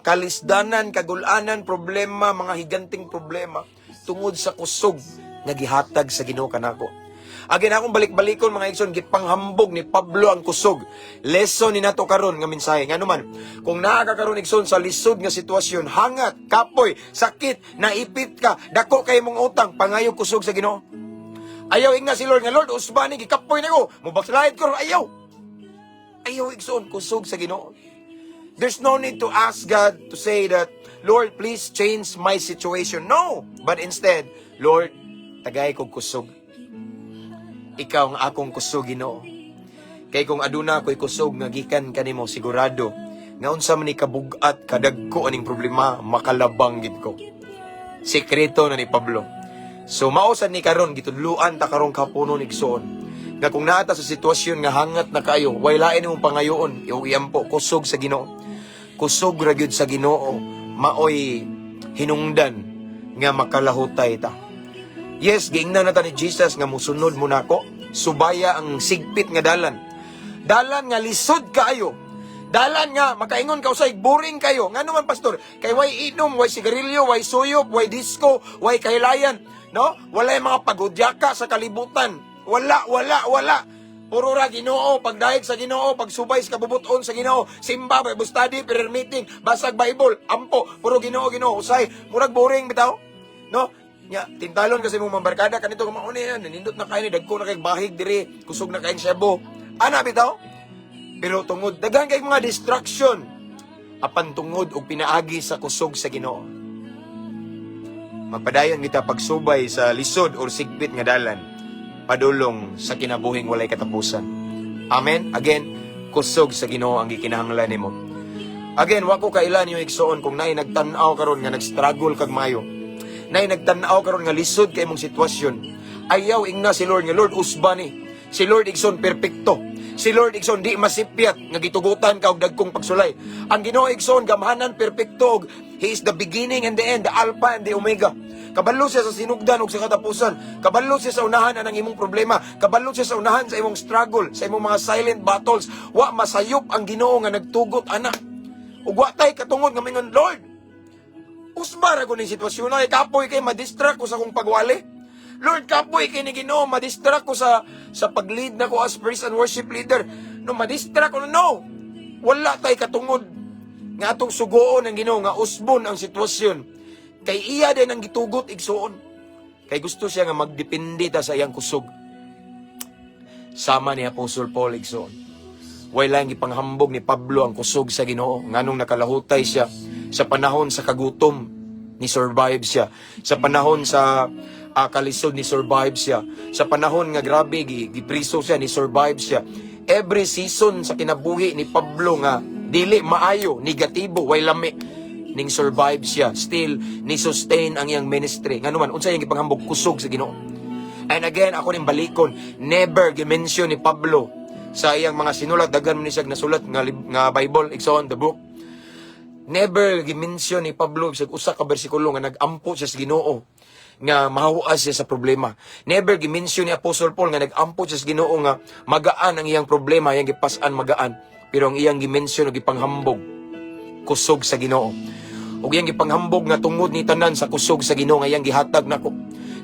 kalisdanan, kagulanan, problema, mga higanting problema tungod sa kusog nga gihatag sa Ginoo kanako. Again, akong balik-balikon, mga igsoon, gipanghambog ni Pablo ang kusog. Lesson ni nato karon nga mensahe. Ngano man, kung naa ka karon, igsoon, sa lisod nga sitwasyon, hangat, kapoy, sakit, naipit ka, dako kay mong utang, pangayo kusog sa Ginoo. Ayaw ingna si Lord nga, "Lord, usbani, gikapoy na ko. Mubackslide ko." Ayaw. Ayaw, igsoon, kusog sa Ginoo. There's no need to ask God to say that, "Lord, please change my situation." No! But instead, "Lord, tagay kog kusog. Ikaw ang akong kusog, Ginoo. Kay kung aduna ko'y kusog nga gikan kanimo, sigurado nga unsa man ni kabugat, kadagko aning problema, makalabang gid ko." Sekreto na ni Pablo. So mao sad ni karon gitudluan ta karong kapunon, igsoon. Nga kung naa ta sa sitwasyon nga hangat na kayo, way lain imong pangayoon, iyong iampo kusog sa Ginoo. Kusog ra gyud sa Ginoo, maoy hinungdan nga makalahutay ta. Yes, giingnan na ta ni Jesus nga musunod mo nako, subaya ang sigpit nga dalan. Dalan nga lisod kaayo. Dalan nga makaingon ka usay boring kayo. Ngano man, Pastor? Kay way inom, way sigarilyo, way suyop, way disco, way kahilayan, no? Wala yung mga pagudyaka sa kalibutan. Wala, wala, wala. Puro ra Ginoo, pagdayeg sa Ginoo, pagsubay sa kabubuton sa Ginoo, simba, Bible study, prayer meeting, basag Bible, ampo, puro Ginoo, Ginoo, usay, murag boring bitaw. No? Nya, tintalon kasi mong mambarkada kanito kung mauni yan, nindot na kayo ni dagko na kay bahig diri, kusog na kayong sebo. Ana bitaw? Pero tungod daghan kay mga distraction apan tungod og pinaagi sa kusog sa Ginoo, magpadayon kita pagsubay sa lisod or sigpit nga dalan padulong sa kinabuhing walay katapusan. Amen. Again, kusog sa Ginoo ang gikinahanglan nimo. Again, wa ko kaila niyo, igsoon, kung naay nagtan-aw karon nga nag-struggle kag mayo. Naay nagtan-aw karon nga lisod kay imong sitwasyon. Ayaw ingna si Lord nga, "Lord, usba ni." Si Lord, igsoon, perpekto. Si Lord, igsoon, di masipyat nga gitugutan ka og dagkong pagsulay. Ang Ginoo, igsoon, gamhanan, perpekto, og He is the beginning and the end, the Alpha and the Omega. Kabalo siya sa sinugdan ug sa katapusan. Kabalo siya sa unahan anang imong problema. Kabalo siya sa unahan sa imong struggle, sa imong mga silent battles. Wa masayop ang Ginoo nga nagtugot ana. Ug wa tay katungod nga mingon, "Lord, usba ra ko ning sitwasyon ay kapoy kay madistract ko sa akong pagwali. Lord, kapoy kay ni Ginoo, madistract ko sa pag-lead nako as praise and worship leader. No, madistract ko." No. Wala tay katungod nga atong sugoon ang Ginoo nga usbon ang sitwasyon. Kay iya din ang gitugot, igsuon. Kay gusto siya nga magdepende ta sa iyang kusog. Sama ni Apostle Paul, igsuon. Way lang gipanghambog ni Pablo ang kusog sa Ginoo nganong nakalahutay siya sa panahon sa kagutom, ni survive siya. Sa panahon sa kalisod, ni survive siya. Sa panahon nga grabe gipriso siya, ni survive siya. Every season sa kinabuhi ni Pablo nga dili maayo, negatibo, way lami ning survive siya. Still ni sustain ang iyang ministry. Ngano man? Unsa iyang gipanghambog? Kusog sa Ginoo. And again, ako ning balikon, never gimension ni Pablo sa iyang mga sinulat, daghan man ni siya nasulat nga Bible, igsoon, the book. Never gimension ni Pablo sa usa ka bersikulo nga nag-ampo siya sa Ginoo nga mahuas siya sa problema. Never gimension ni Apostle Paul nga nag-ampo siya sa Ginoo nga magaan ang iyang problema, iyang gipas-an magaan. Pero ang iyang gimension o gipanghambog, kusog sa Ginoo. Ug iyang gipanghambog nga tungod ni tanan sa kusog sa Ginoo nga iyang gihatag nako,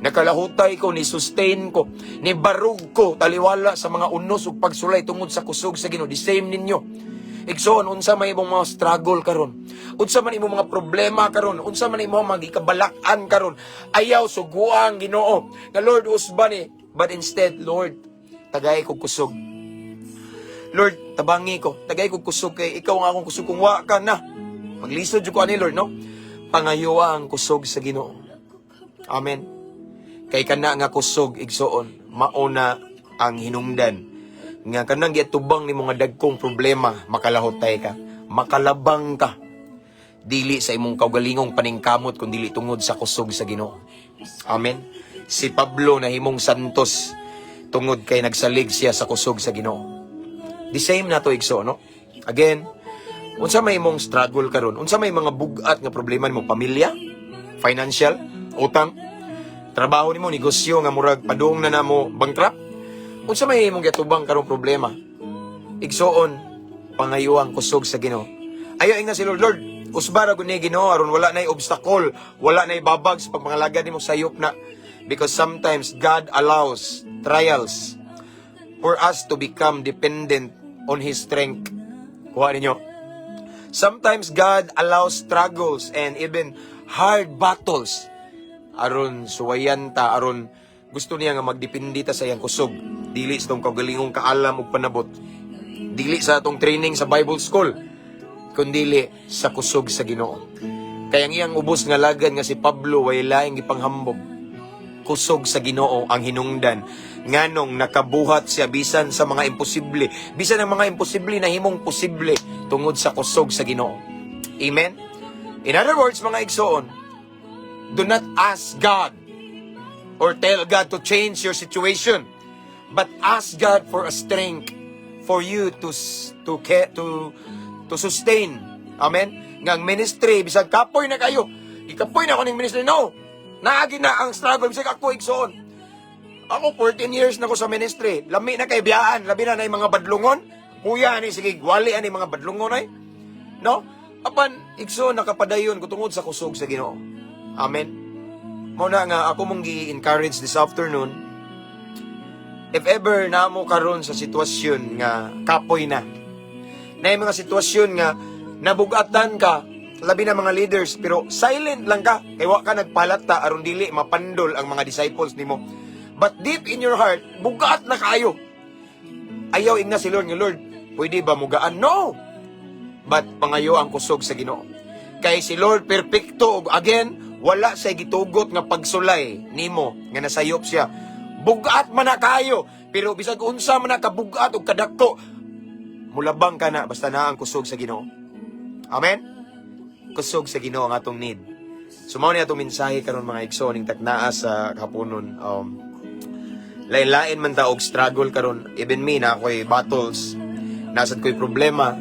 nakalahutay ko, ni sustain ko, ni barug ko taliwala sa mga unos ug pagsulay tungod sa kusog sa Ginoo. The same ninyo. Igsoon, unsa may imong mga struggle karon? Unsa man imong mga problema karon? Unsa man imong mga gikabalak-an karon? Ayaw suguan ang Ginoo. Nga, "Lord, usba ni." But instead, "Lord, tagay ko kusog. Lord, tabangi ko. Tagay ko kusog kay ikaw ang akong kusog. Kung wa ka na, maglisod jud ko ani, Lord," no? Pangayoa ang kusog sa Ginoo. Amen. Kay kana nga kusog, igsoon, mauna ang hinungdan nga kanang giatubang nimo nga dagkong problema, makalahutay ka, makalabang ka. Dili sa imong kaugalingong paningkamot kun dili tungod sa kusog sa Ginoo. Amen. Si Pablo nahimong santos tungod kay nagsalig siya sa kusog sa Ginoo. The same na to, igsoon, no? Again, unsa may imong struggle karon? Unsa may mga bugat nga problema nimo? Pamilya? Financial? Utang? Trabaho nimo, negosyo nga murag padung na namo bankrupt? Unsa may imong giatubang karong problema? Igsoon, pangayuang kusog sa Ginoo. Ayaw ingna si Lord, "Lord, usba ra gud ni Ginoo aron wala nay obstacle, wala nay babag sa pagpangalagad nimo." Sayop na. Because sometimes God allows trials for us to become dependent on His strength. Kuha ninyo. Sometimes God allows struggles and even hard battles aron suwayan ta, aron gusto niya nga magdepende ta sa iyang kusog, dili sa atong kaugalingong kaalam ug panabot, dili sa atong training sa Bible school, kundili sa kusog sa Ginoo. Kay ang iyang ubos nga lagad nga si Pablo, way laing gipanghambog, kusog sa Ginoo ang hinungdan nganong nakabuhat siya bisan sa mga imposible, bisan ang mga imposible nahimong posible tungod sa kusog sa Ginoo. Amen. In other words, mga igsoon, do not ask God or tell God to change your situation, but ask God for a strength for you to sustain. Amen. Nga ang ministry, bisag kapoy na kayo, ikapoy na ako ning ministry, no, naagi na ang struggle. Bisag ako, igsoon, ako 14 years na ko sa ministry, lami na kay biyaan, labi na na yung mga badlungon, kuya ani, sige, wali ani mga badlungon ay, no? Apan, igsoon, nakapadayon ko tungod sa kusog sa Ginoo. Amen. Mao na nga ako mong gi-encourage this afternoon, if ever namo karon sa sitwasyon nga kapoy na, na yung mga sitwasyon nga nabugatan ka, labi na mga leaders, pero silent lang ka, kay wa ka nagpalata aron dili mapandol ang mga disciples nimo. But deep in your heart, bugat na kayo. Ayaw ingna si Lord nga, "Lord, pwede ba mugaan?" No! But pangayo ang kusog sa Ginoo. Kay si Lord perpekto ug again, wala siya gitugot nga pagsulay nimo nga nasayop siya. Bugat man na kayo, pero bisag unsa man na kabugat ug kadako, mulabang ka na basta naa ang kusog sa Ginoo. Amen. Kusog sa Ginoo ang atong need. So mao ni atong mensahe karon, mga igsoon, ning taknaa sa kahaponon. Lain-lain man ta og struggle karon. Even me, naa ko'y battles. Naa sad ko'y problema.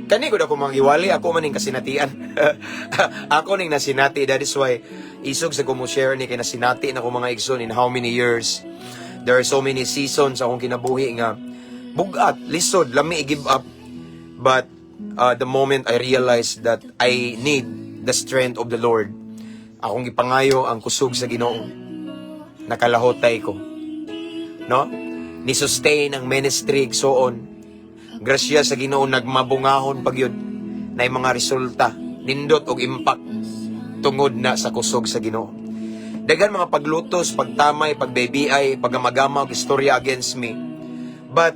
Kani ko ako mangiwali, ako man ning kasinatian. Ako ning nasinati. That is why isog sa ko mo share ni kay nasinati na ko, mga igsoon, in how many years. There are so many seasons akong kinabuhi nga bugat, lisod, lami give up. But the moment I realized that I need the strength of the Lord, akong gipangayo ang kusog sa Ginoo. Nakalahotay ko. No? Ni sustain ang ministry, so on. Grasya sa Ginoo, nagmabungahon pag yun na mga resulta, nindot og impact tungod na sa kusog sa Ginoo. Daghan mga paglutos, pagtamay, pagbaby, paggamagama og istorya against me. But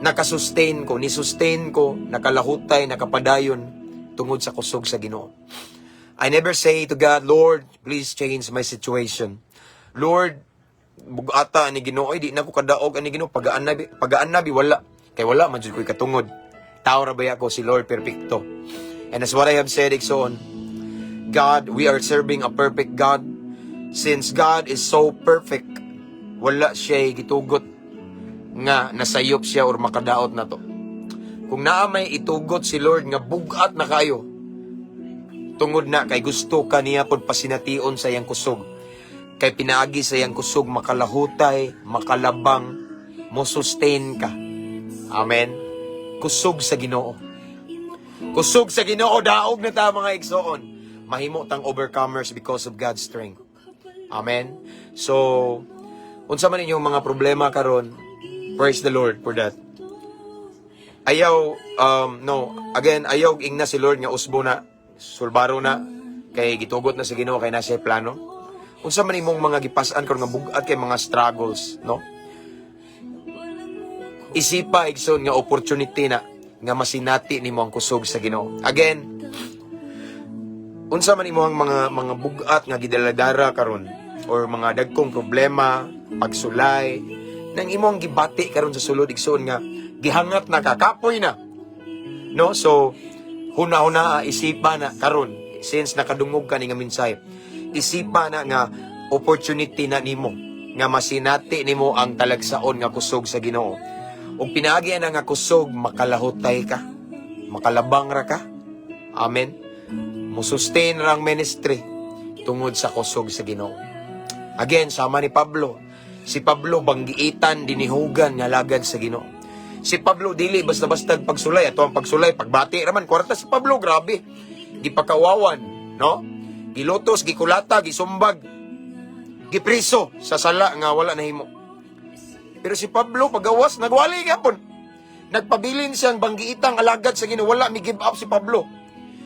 nakasustain ko, ni-sustain ko, nakalahutay, nakapadayon tungod sa kusog sa Ginoo. I never say to God, "Lord, please change my situation. Lord, bugata ani Ginoo, ay, di na ko kadaog ani Ginoo, pagaan na, pagaan na bi." Wala. Kay wala man jud ko'y katungod. Tao ra baya ko, si Lord perpekto. And as what I have said, igsoon, God, we are serving a perfect God. Since God is so perfect, wala siya gitugot nga nasayop siya or makadaot na to. Kung naa may itugot si Lord nga bugat na kayo, tungod na kay gusto ka niya pod pasination sa iyang kusog. Kay pinaagi sa iyang kusog makalahutay, makalabang, mo sustain ka. Amen. Kusog sa Ginoo. Kusog sa Ginoo, daog na ta, mga igsoon. Mahimo tang overcomers because of God's strength. Amen. So, unsa man inyong mga problema karon, praise the Lord for that. Ayaw, no, again, ayaw ingna si Lord nga usbo na, sulbaro na, kay gitugot na sa Ginoo kay nasa plano. Unsa man imong mga gipas-an karon nga bugat kay mga struggles, no? Isipa, igsoon, nga opportunity na nga masinati nimo ang kusog sa Ginoo. Again, unsa man imong mga bugat nga gidaladara karon or mga dagkong problema, pagsulay, nang imong gibati karon sa sulod, igsoon, nga gihangat na ka, kapoy na. No? So, huna-huna, isipa na karon since nakadungog ka ni nga mensahe. Isipa na nga opportunity na nimo nga masinati nimo ang talagsaon nga kusog sa Ginoo. Ug pinaagi na nga kusog, makalahutay ka. Makalabang ra ka. Amen. Musustain ra ang ministry tungod sa kusog sa Ginoo. Again, sama ni Pablo. Si Pablo banggiitan, dinihugan nga lagad sa Ginoo. Si Pablo dili basta-basta pagsulay, ato ang pagsulay, pagbati raman kwarta. Si Pablo, grabe. Gipakawawan, no? Gilutos, gikulata, gisumbag, gipriso sa sala nga wala nahimo. Pero si Pablo pagawas nagwali gyapon. Nagpabilin siyang banggiitang alagad sa Ginoo, wala mi give up si Pablo.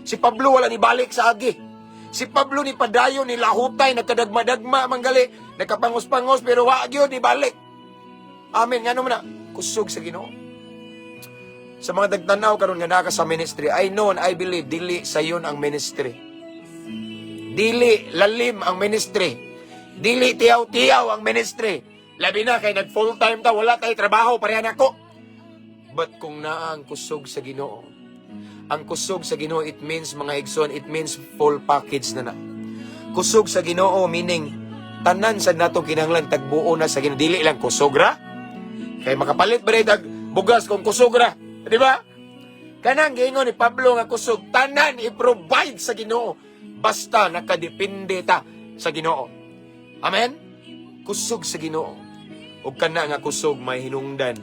Si Pablo wala ni balik sa agi. Si Pablo ni padayon, ni lahutay, nagkadagma-dagma manggali, nagkapangos-pangos pero wa gyud ni balik. Amen. Ngano man na? Kusog sa Ginoo. Sa mga dagtanaw karon nga naa ka sa ministry, I know and I believe dili sayon ang ministry. Dili lalim ang ministry. Dili tiyaw-tiyaw ang ministry. Labi na kay nag full time ta, wala tay trabaho pareha nako. But kung naa ang kusog sa Ginoo, ang kusog sa Ginoo, it means, mga igsoon, it means full package na na. Kusog sa Ginoo meaning tanan sa nato kinahanglan tagbuo na sa Ginoo, dili lang kusog ra. Kay makapalit ba tag bugas kung kusog ra? Di ba? Kanang giingon ni Pablo nga kusog, tanan i-provide sa Ginoo basta nakadepende ta sa Ginoo. Amen. Kusog sa Ginoo. Ug kana nga kusog may hinungdan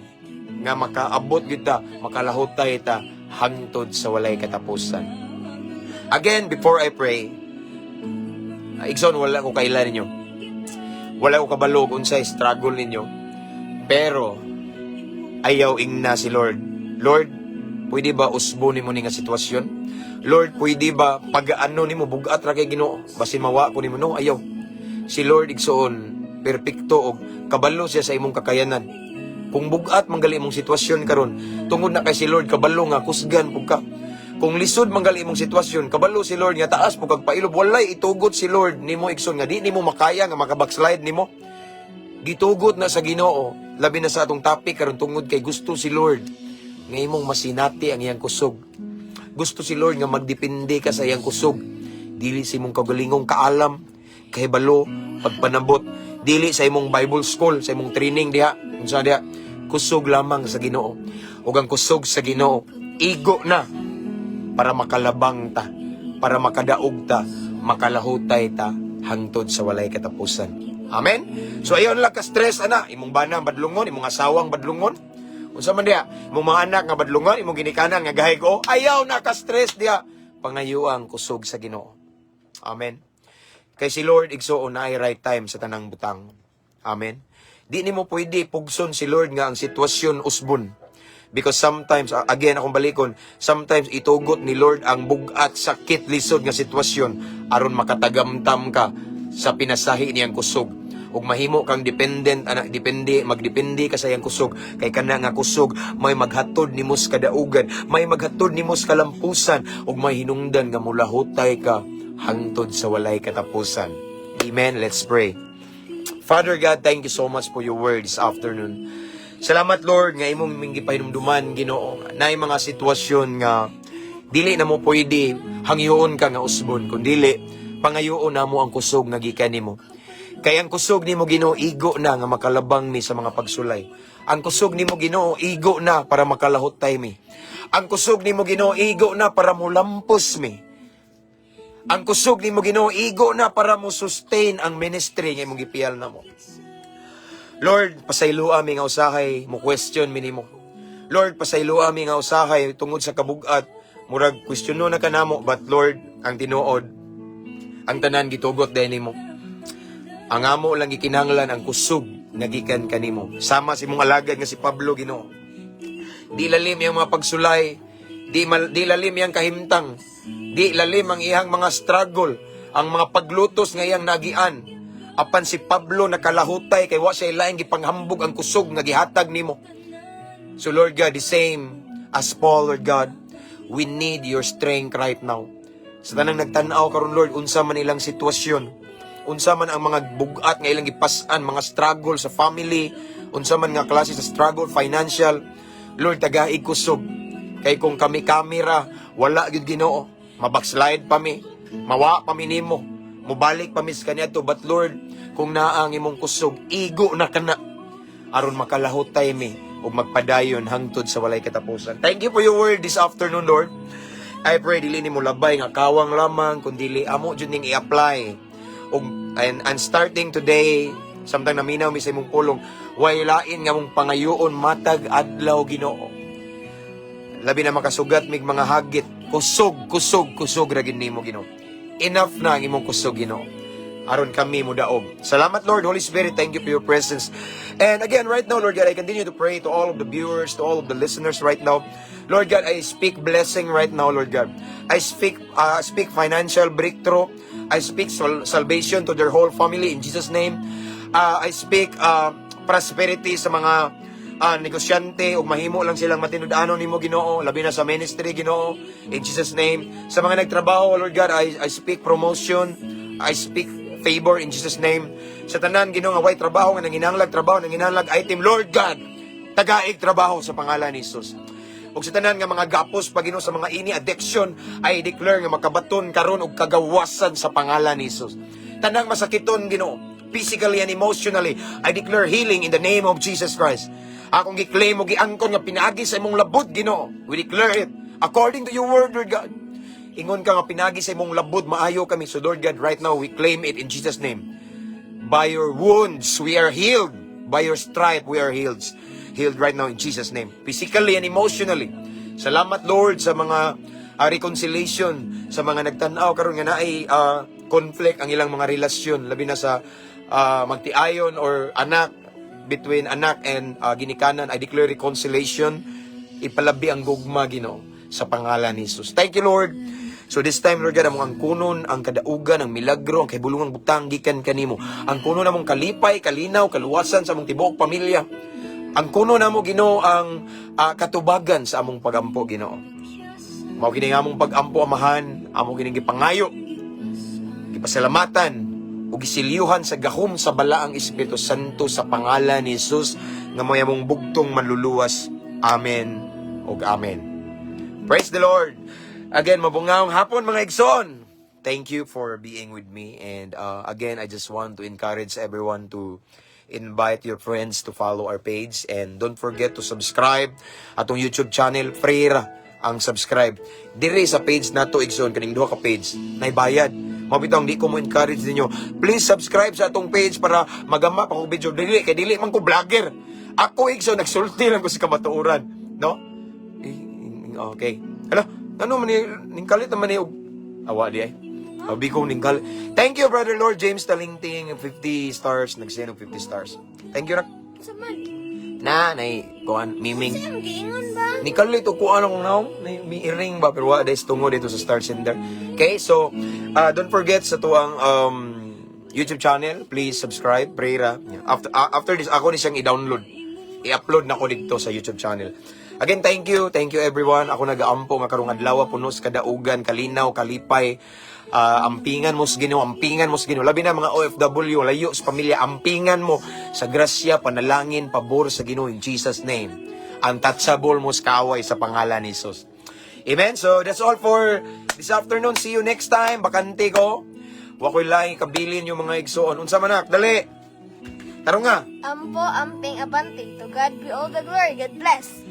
nga makaabot gyud ta, makalahutay ta hangtod sa walay katapusan. Again, before I pray, igsoon, wala ko kaila ninyo. Wala ko kabalo kung unsay struggle ninyo. Pero ayaw ingna si Lord, "Lord, pwede ba usbo nimo ni nga sitwasyon? Lord, pwede ba pag-ano nimo, bugat ra kay Ginoo, basin mawa ko nimo"? No, ayaw. Si Lord, igsoon, perpekto og kabalo siya sa imong kakayanan. Kung bugat manggali imong sitwasyon karon, tungod na kay si Lord kabalo nga kusgan pug ka. Kung lisod manggali imong sitwasyon, kabalo si Lord nga taas pug kag pailob. Walay itugot si Lord nimo, igsoon, nga di nimo makaya nga maka-backslide nimo. Gitugot na sa Ginoo, labi na sa atong topic karon, tungod kay gusto si Lord nga imong masinati ang iyang kusog. Gusto si Lord nga magdepende ka sa iyang kusog. Dili sa imong kagalingong kaalam, kahibalo, pagpanabot. Dili sa imong Bible school, sa imong training diha, unsa diha, kusog lamang sa Ginoo. Ug ang kusog sa Ginoo, igo na para makalabang ta, para makadaog ta, makalahutay ta hangtod sa walay katapusan. Amen? So ayaw lang ka stress ana, imong bana badlungon, imong asawang badlungon. Unsa man diha, imong mga anak nga badlungon, imong ginikanan nga gahi ko, ayaw na ka stress diha. Pangayo ang kusog sa Ginoo. Amen. Kay si Lord, igsuon, naay right time sa tanang butang. Amen. Di nimo pwede pugson si Lord nga ang sitwasyon usbon. Because sometimes, again, akong balikon, sometimes itugot ni Lord ang bugat, sakit, lisod nga sitwasyon aron makatagamtam ka sa pinasahi niyang kusog. Ug mahimo kang dependent ana, depende, magdepende ka sa iyang kusog, kay kana nga kusog may maghatod nimo sa kadaugan, may maghatod nimo sa kalampusan, ug may hinungdan nga mulahutay ka hangtod sa walay katapusan. Amen. Let's pray. Father God, thank you so much for your word this afternoon. Salamat, Lord, nga imong gipahinumduman, Ginoo, naay mga sitwasyon nga dili na mo pwede hangyoon ka nga usbon, kundili pangayoon namo ang kusog nga gikan nimo. Kay ang kusog nimo, Ginoo, igo na nga makalabang mi sa mga pagsulay. Ang kusog nimo, Ginoo, igo na para makalahutay mi. Ang kusog nimo, Ginoo, igo na para mulampos mi. Ang kusog nimo, Ginoo, igo na para mo sustain ang ministry nga imong gipiyal namo. Lord, pasayloa mi nga usahay mo question mi nimo. Lord, pasayloa mi nga usahay tungod sa kabugat, murag question na ka namo, but Lord, ang tinuod, ang tanan gitugot din nimo. Ang amo lang gikinahanglan ang kusog nga gikan kanimo. Sama sa imong alagad nga si Pablo, Ginoo. Di lalim iyang mga pagsulay, di lalim iyang kahimtang, di lalim ang iyang mga struggle, ang mga paglutos nga iyang nagian. Apan si Pablo nakalahutay kay wa siya laing gipanghambog ang kusog nga gihatag nimo. So Lord God, the same as Paul, Lord God, we need your strength right now. Sa tanang nagtan-aw karon, Lord, unsa man ilang sitwasyon, unsa man ang mga bugat nga ilang gipas-an, mga struggle sa family, unsa man nga klase sa struggle financial, Lord, tagaig kusog. Kay kung kami kamera, wala gyud, Ginoo. Mabackslide pa mi, mawa pa mi nimo, mubalik pa mi sa kaniadto. But Lord, kung naa ang imong kusog, igo na kana aron makalahutay mi ug magpadayon hangtod sa walay katapusan. Thank you for your word this afternoon, Lord. I pray dili nimo labay nga kawang lamang kundi amo jud ning i-apply. Ug and starting today, samtang naminaw mi sa imong pulong, way lain nga mong pangayoon matag adlaw, Ginoo. Labi na makasugat mig mga hagit, kusog, kusog, kusog ra gid nimo, Ginoo. Enough na ang imong kusog, Ginoo, aron kami mudaog. Salamat, Lord. Holy Spirit, thank you for your presence. And again, right now, Lord God, I continue to pray to all of the viewers, to all of the listeners right now. Lord God, I speak blessing right now, Lord God. I speak financial breakthrough. I speak salvation to their whole family in Jesus' name. I speak prosperity sa mga negosyante ug mahimo lang silang matinud-anon nimo, Ginoo, labi na sa ministry, Ginoo, in Jesus' name. Sa mga nagtrabaho, Lord God, I speak promotion, I speak favor in Jesus' name. Sa tanan, Ginoo, nga way trabaho, nga nanginahanglag trabaho, nanginahanglag item, Lord God, tagaig trabaho sa pangalan ni Jesus. Ug sa tanan nga mga gapos pa, Ginoo, sa mga ini addiction, I declare nga makabaton karon og kagawasan sa pangalan ni Jesus. Tanang masakiton, Ginoo, physically and emotionally, I declare healing in the name of Jesus Christ. Akong gi-claim o giangkon nga pinaagi sa imong labod, Ginoo. We declare it according to your word, Lord God. Ingon ka nga pinagi sa imong labod maayo kami. So Lord God, right now we claim it in Jesus' name. By your wounds we are healed. By your stripe we are healed. Healed right now in Jesus' name. Physically and emotionally. Salamat, Lord, sa mga reconciliation, sa mga nagtan-aw karon nga naay conflict ang ilang mga relasyon, labi na sa magtiayon or anak, between anak and ginikanan. I declare reconciliation. Ipalabi ang gugma, Ginoo, sa pangalan ni Jesus. Thank you, Lord. So this time, Lord God, among angkunon ang kadaugan, ang milagro, ang kahibulungang butang gikan kanimo. Angkunon among kalipay, kalinaw, kaluwasan sa among tibuok pamilya. Angkunon namo, Ginoo, ang katubagan sa among pagampo, Ginoo. Mao kini nga among pagampo, Amahan, amo kining gipangayo, gipasalamatan ug gisilyuhan sa gahom sa Balaang Espiritu Santo sa pangalan ni Jesus nga may among bugtong manluluwas. Amen ug amen. Praise the Lord. Again, mabungahong hapon, mga igsoon. Thank you for being with me. And again, I just want to encourage everyone to invite your friends to follow our page. And don't forget to subscribe atong YouTube channel. Free ra ang subscribe. Diri sa page nato, igsoon, kaning duha ka page, naibayad. Mao bitaw di ko mo encourage ninyo. Please subscribe sa atong page para magama pa ko video. Dili kay dili man ko vlogger. Ako, igsoon, nagsulti lang ko sa kamatuoran, no? Eh, okay. Hala, ano man ni ningkalit naman ni og awa di ay. Abi ko ningkal. Thank you, Brother Lord James Talingting, 50 stars, nagsend og 50 stars. Thank you, rak. Sa man? Na nay kuan miming. Sa'yo, giingon ba? Nikalit og kuan akong naong, may miiring ba pero wa dahil tungo dito sa Star Sender. Okay, so don't forget sa tuang YouTube channel, please subscribe, pray ra. After this ako ni siyang i-download. I-upload na ko dito sa YouTube channel. Again, thank you. Thank you, everyone. Ako nagaampo nga karong adlaw puno sa kadaugan, kalinaw, kalipay. Ampingan mo sa Ginoo, ampingan mo sa Ginoo. Labi na mga OFW, layo sa pamilya, ampingan mo sa grasya, panalangin, pabor sa Ginoo in Jesus' name. Untouchable mo sa kaaway sa pangalan ni Jesus. Amen. So that's all for this afternoon. See you next time. Bakante ko. Wa ko'y laing kabilin yung mga igsoon. Unsa man nak? Dali. Tarong nga. Ampo, amping, abante. To God be all the glory. God bless.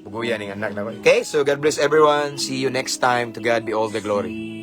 Buguyan ning anak na. Okay, so God bless everyone. See you next time. To God be all the glory.